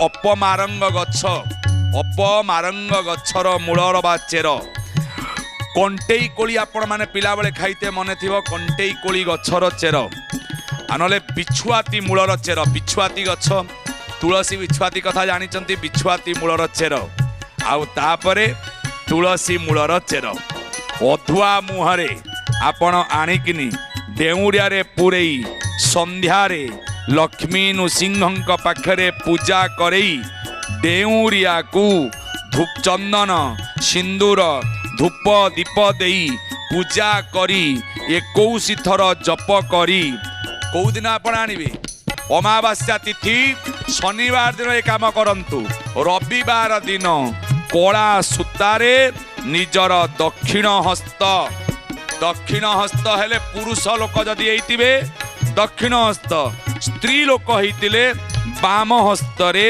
ଅପମାରଙ୍ଗ ଗଛ, ଅପମାରଙ୍ଗ ଗଛର ମୂଳର ବା ଚେର। କଣ୍ଟେଇ କୋଳି ଆପଣମାନେ ପିଲାବେଳେ ଖାଇତେ ମନେ ଥିବ, କଣ୍ଟେଇ କୋଳି ଗଛର ଚେର, ଆଉ ନହେଲେ ବିଛୁଆତି ମୂଳର ଚେର। ବିଛୁଆତି ଗଛ, ତୁଳସୀ ବିଛୁଆତି କଥା ଜାଣିଛନ୍ତି, ବିଛୁଆତି ମୂଳର ଚେର, ଆଉ ତାପରେ ତୁଳସୀ ମୂଳର ଚେର। ଅଧୁଆ ମୁହଁରେ ଆପଣ ଆଣିକିନି ଡେଉଁରିଆରେ ପୂରେଇ ସନ୍ଧ୍ୟାରେ ଲକ୍ଷ୍ମୀ ନୃସିଂହଙ୍କ ପାଖରେ ପୂଜା କରେଇ ଡେଉଁରିଆକୁ ଧୂପ, ଚନ୍ଦନ, ସିନ୍ଦୁର, ଧୂପ, ଦୀପ ଦେଇ ପୂଜା କରି 21 ଥର ଜପ କରି କୋଉଦିନ ଆପଣ ଆଣିବେ? ଅମାବାସ୍ୟା ତିଥି ଶନିବାର ଦିନ ଏ କାମ କରନ୍ତୁ। ରବିବାର ଦିନ କଳା ସୂତାରେ ନିଜର ଦକ୍ଷିଣ ହସ୍ତ, ଦକ୍ଷିଣ ହସ୍ତ ହେଲେ ପୁରୁଷ ଲୋକ ଯଦି ହେଇଥିବେ ଦକ୍ଷିଣ ହସ୍ତ, ସ୍ତ୍ରୀ ଲୋକ ହେଇଥିଲେ ବାମ ହସ୍ତରେ